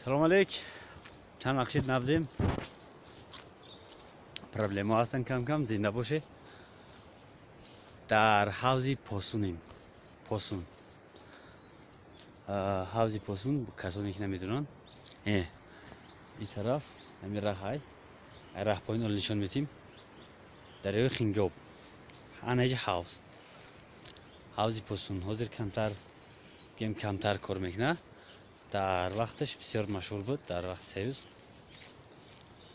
Салом алейк. Чанд вақт шид набудем. Проблема ҳастанд кам-кам, зинда боше. Дар ҳавзи Посунем. Посун. Ҳавзи Посун, касоне ки намедонанд. Ин тараф ҳамин раҳ ай. Раҳ поин ро нишон медиҳем. Дарёи Хингоб. Ана иҷа ҳавз. Ҳавзи Посун ҳозир камтар, гем камтар кор мекунад. Дар вақташ бисёр машҳур буд, дар вақти Союз.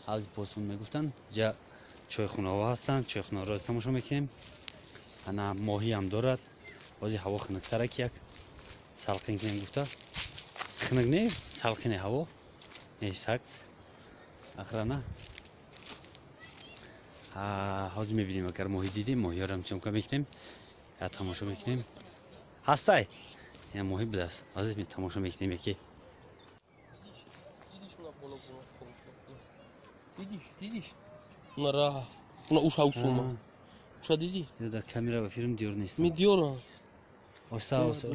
Ҳавзи Посун мегуфтанд. Ҷа чойхонаҳо ҳастанд, чойхонаҳоро тамошо мекунем. Ана моҳӣ ҳам дорад. Ҳозир ҳаво хунуктарак як салқин кунем гуфта. Хунук не, салқине ҳаво. Не, саг. Охрана. Ҳозир мебинем, агар моҳӣ дидем, моҳиҳоро ҳам съёмка мекунем, я тамошо мекунем. Ҳастай? Я моҳӣ будааст. Ҳозир тамошо мекунем яке. Дидиш, дидиш. Уна рафт. Уна уша усума. Уша дидӣ? Ё дар камера ва филм диёр нест. Ми диёрам. Оста, оста.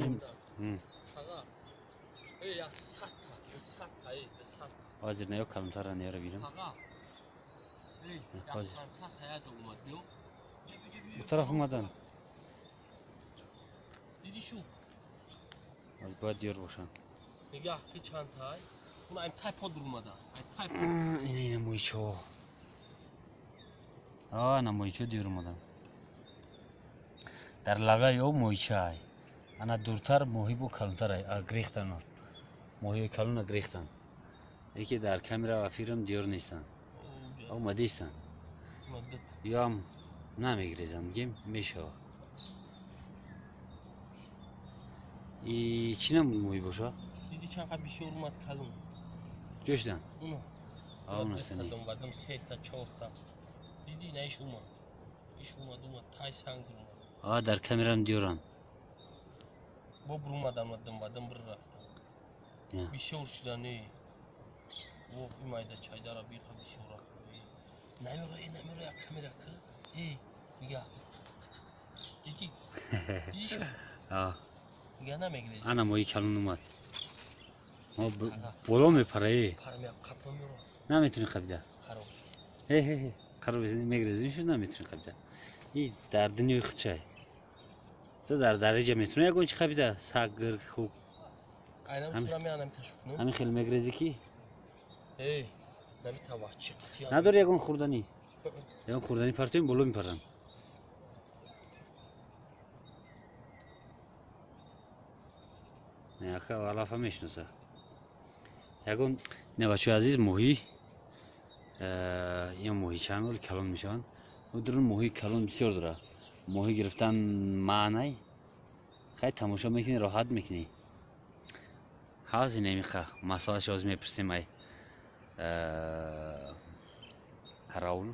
Эй, я сатта, сатта, эй, сатта. Ҳозир не, ё калонтарра неёра бинам. Эй, я сатта я ҷо омад, биё. У тараф омадан. Дидӣ шу? Аз бояд диёр бошанд. Нигаҳ ки чанд тай. Уна ай тай под омада. Ай тай под. Ина ина моҳичо. Ана моҳичо диёр омадан. Дар лабаи об моҳича ай. Ана дуртар моҳӣ бо калонтар ай. Грехтан. Моҳиҳои калона грехтан. Яке дар камера ва филм диёр нестанд. Омадистанд. Ё ҳам намегрезанд, гем мешава. И чӣ намуд моҳӣ боша? Диди чанд қа бисёр омад калон. Ҷо шудан? Уна. Уна Бадам сета, чорта. Диди на иш омад. Иш омад, омад, тай санг омад. Дар камерам диёрам. Бо бурумадам, бадам бир рафтам. Бисёр шуда не. Во, ин майда чайдара биха бисёр рафт. Намеро, э, намеро, як камера ки. Э, нигаҳ. Диди? Диди шу? Нигаҳ намегиред. Ана моҳи калон омад. Боло мепара, э. Наметуни қабида. Э, э, э, қароб мегрезӣ шуд, наметуни қабида. И дар дунёи худшай. Ту дар дариҷа метуни ягон чи қабида? Саг, гирг, хук. Ҳамин хел мегрезӣ ки? Надори ягон хӯрданӣ? Ягон хӯрданӣ партоем, боло мепаранд. Ака алафа мешиноса. Ягон не, бачаҳои азиз, моҳӣ ё моҳичаанд, вале калон мешаванд. Дурун моҳии калон бисёр дорад. Моҳӣ гирифтан маънай. Хай тамошо мекунӣ, роҳат мекунӣ. Ҳавзи немиха. Масъалааш ҳозир мепурсем ай караул,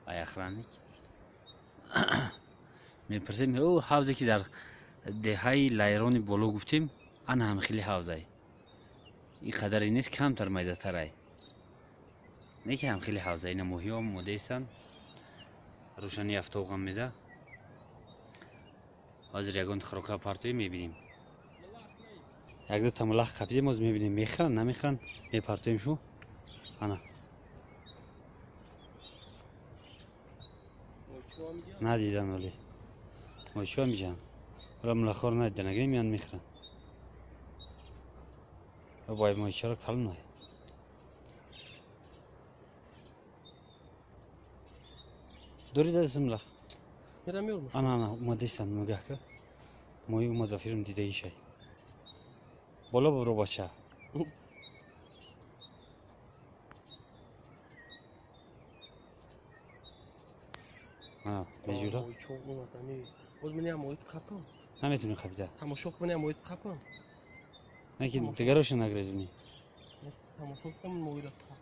ай охранник. Мепурсем, ӯ ҳавзе ки дар деҳаи Лайрони боло гуфтем, ана ҳам хеле ҳавзай. Ин қадаре нест, камтар майдатарай. Не ки ҳам хеле ҳавзай. Ина моҳиҳо омодаистанд. Рӯшании афтобғам меда. Ҳозир ягон хӯрока партоӣ мебинем. Як дута мулах қапидем, ҳозир мебинем мехӯранд, намехӯранд, мепартоем шу. Ана. Надидан вале. Моҳичо меҷаҳанд. Ҳола мулахҳоро надидан, агар меянд мехӯранд. Бой моҳичаро калон ай. Дори даст мулах. Ана ана омадаистанд, нигоҳ кар. Моҳӣ омад ва филм дидаишай. Боло бибро бача. Меҷура? Наметуни қабида. Тамошо кунем, моҳит қапам. Не ки дигароша нагрезунӣ. Тамошо кунам, моҳиро қапам.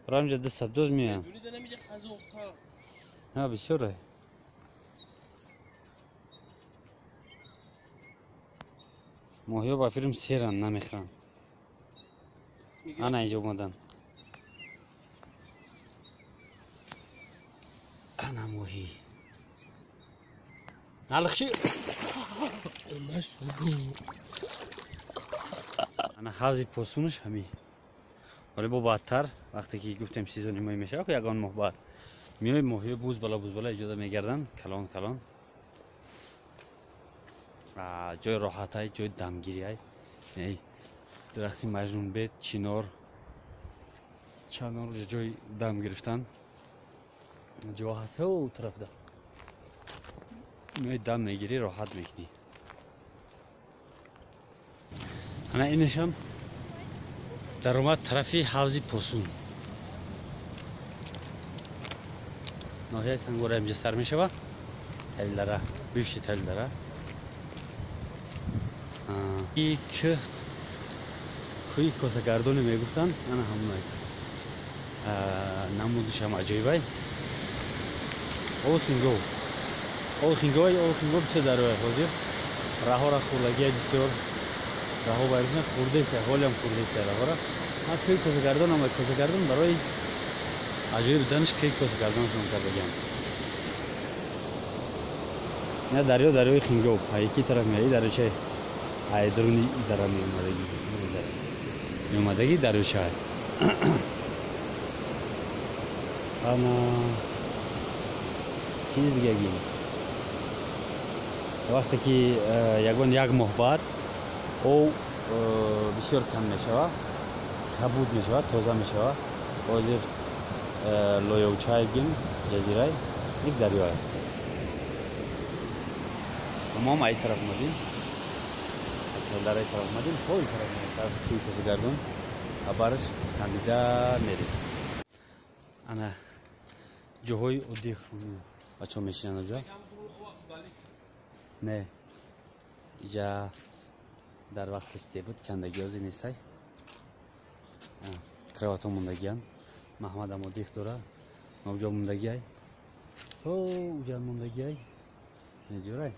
Рамҷа ду сабдоз меянд. На бисёр ай. Моҳиҳо ба филм серанд, намехӯранд. Ана инҷо омадан. Ана моҳӣ. Налхши. Ана ҳавзи посунаш ҳами. Вале бо баъдтар вақте ки гуфтем сезони моҳӣ мешавад, ку ягон моҳ баъд миёи моҳиё буз бала буз бала иҷоза мегарданд, калон калон. Ҷои роҳатай, ҷои дамгириай. Дарахти маҷнунбед, чинор, чанор ҷои дам гирифтан. Ҷо ҳаст ҳо тарафда. Миёи дам мегирӣ, роҳат мекунӣ. Ана инашам даромад тарафи ҳавзи Посун. Ноҳияи Сангвора инҷа сар мешавад. Тавилдара, бивши Тавилдара. Ик кӯи косагардоне мегуфтанд, ана ҳамонай. Намудишам аҷоибай. Оби Хингов. Оби Хингов, оби Хингов бисёр дарёй ҳозир. Раҳора хӯрдагия бисёр. Раҳо байрусна хӯрдеста, ҳолиам хӯрдеста раҳора. Ман кӯи косагардон ам, косагардон барои аҷоиб буданаш кӯи косагардоншон кардагиам. Ина дарё, дарёи Хингов. Яки тараф меои дарёчаи ай даруни дара меомадагӣ. Меомадагӣ дарёчаи. Ана чизи дигаги. Вақте ки ягон як моҳ баъд об бисёр кам мешавад, кабуд мешавад, тоза мешавад. Ҳозир лоёвчай гим, ҷазирай, як дарёай. Мо ҳам ай тараф омадем. Дар ай тараф омадем, то ин тараф омадем, тарафи кӯи косагардон. Бараш хамида мерем. Ана ҷоҳои оддии хурмӣ бачаҳо мешинанд оҷа. Не, иҷа дар вақташ зебуд, кандагӣ ҳозир нестай. Кроватҳо мондагиянд. Маҳмадам оддих дора. Уҷо мондагиай. О, уҷа мондагиай. Неҷурай.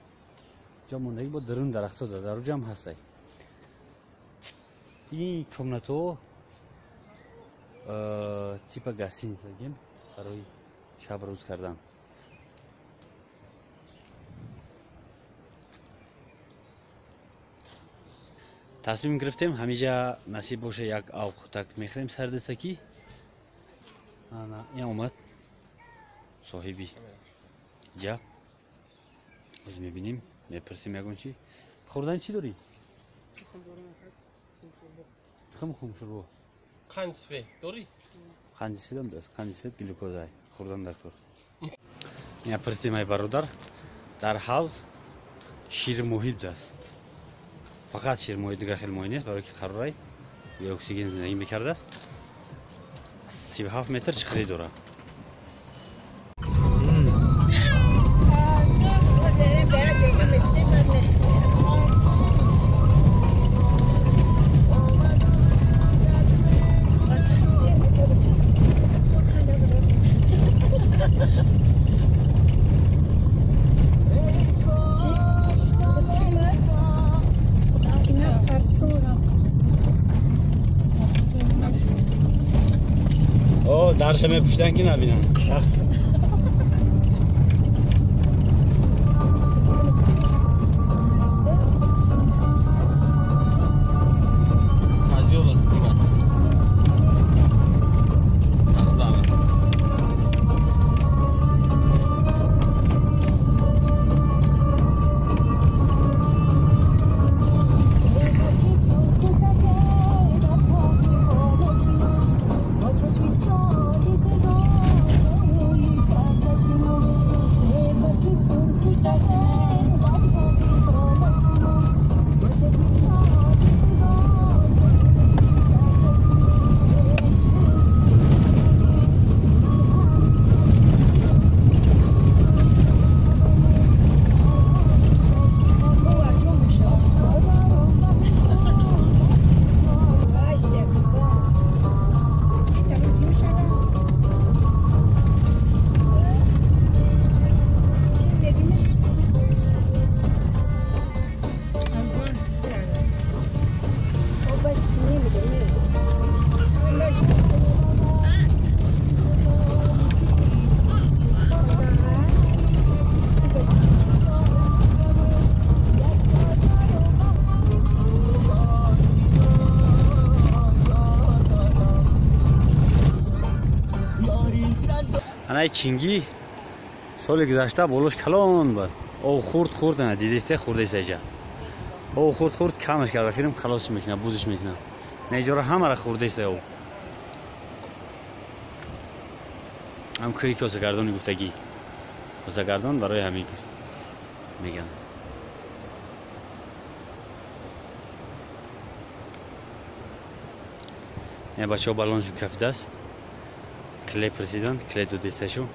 Уҷа мондагӣ бо дарун дарахтҳо дар уҷам ҳастай. Ин комнатҳо типа гостиница гем барои шаб рӯз кардан. Тасмим гирифтем ҳамиҷа насиб боша як авқутак мехӯрем сардистакӣ. Ана ин омад соҳиби ҷа. Боз мебинем, мепурсем ягон чи. Хӯрдан чӣ дорӣ? Тухм хумшурбо. Қанди сафед дорӣ? Қанди сафедам даст. Қанди сафед глюкозай. Хӯрдан дар кор. Ина пурсидем ай бародар, дар ҳавз ширмоҳӣ даст. Фақат ширмоҳӣ, дигар хел моҳӣ нест, барои ки қарорай бе оксиген зиндагӣ мекардааст. 37 метр чиқирӣ дорад. Дарша мепӯшидан ки набинам. Ана чинги соли гузашта болош калон буд. Об хурд хурд ана дидисте хурдест аҷа. Об хурд хурд камаш кард, фирм халосш мекунад, бузш мекунад. На иҷора ҳамара хурдест об. Ҳам кӯҳи косагардони гуфтагӣ. Косагардон барои ҳамин мегӯянд. Бачаҳо баллоншон кафидааст. Клей пурсиданд, клей додисташу.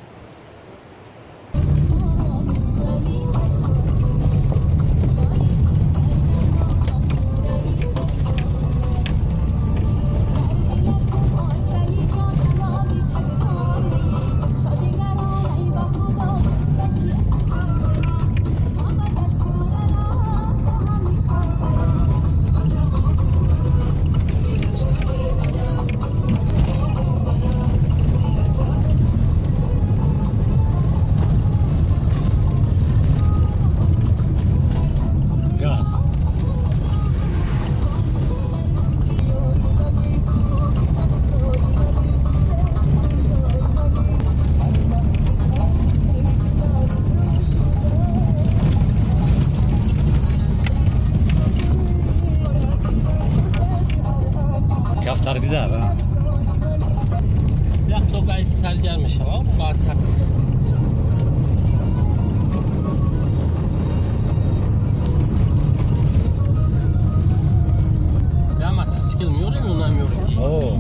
Кафтаргизар, а? Як то гайс саргарм мешавам, баъд сабз. Я мотоцикл меорем ё намеорем? О,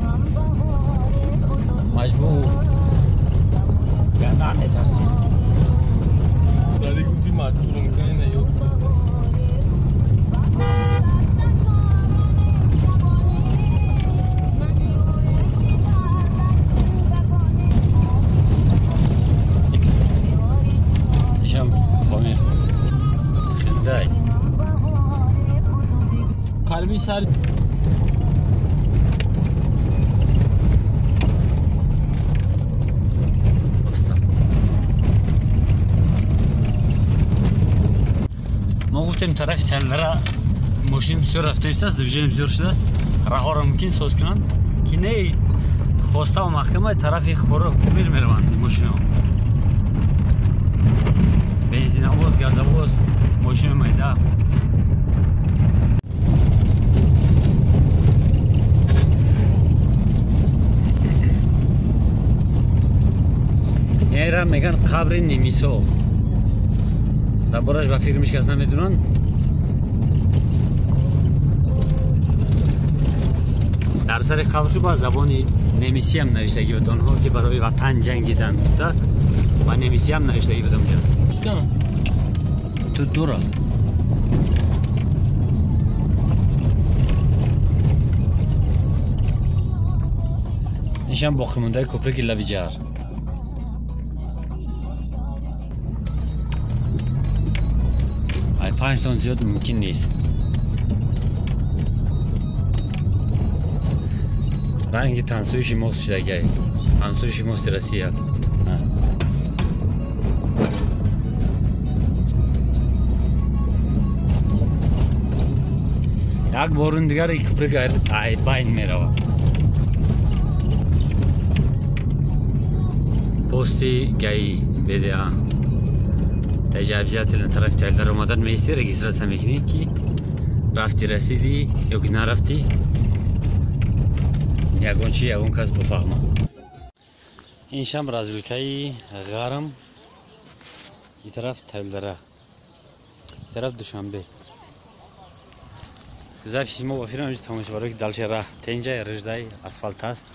маҷбур. Гандан метарсем. Дари гуфти маҷбурум, ки ина ёд гирифтам. Qalbi sar мо гуфтем тарафи Талдара мошин бисёр рафта истааст, движение бисёр шудааст, раҳоро мумкин соз кунанд, ки не хоставу маҳкама тарафи Хоруғ Помир мераванд мошино. Бензиновоз, газовоз, мошини майда. Ера меган қабри немисо. Дар бораш ба фикр ҳеҷ кас намедонанд. Дар сари қабршу ба забони немисиам навиштагӣ буд. Онҳо ки барои ватан ҷангиданд гуфта, ба немисиам навиштагӣ буд онҷо. Ту дура. Ишам боқимондаи кӯприки лаби ҷаҳр. Ай 5 тон зиёд мумкин нест. Ранги тансуиши мост шидагай. Тансуиши мости Россия. Як борун дигар кӯприк ай байн меравад. Пости ГАИ БДА. Таҷа обязательно тарафи Талдар омадан меисти, регистрация мекунӣ, ки рафти расидӣ ё ки нарафтӣ, ягон чи ягон кас бифаҳма. Ин шам развилкаи Ғарм, ин тараф Талдара, ин тараф Душанбе. Записи мо ба фирма тамом шуд, барои ки дальше раҳ тенҷай, риждай, асфалт аст,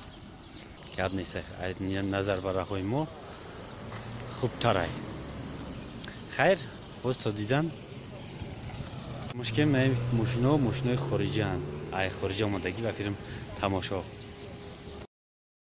гап нест, назар ба раҳҳои мо хубтарай. Хайр, боз то дидан. Мушкил мошино мошинои хориҷианд, ай хориҷа омадагӣ ба филм тамошо.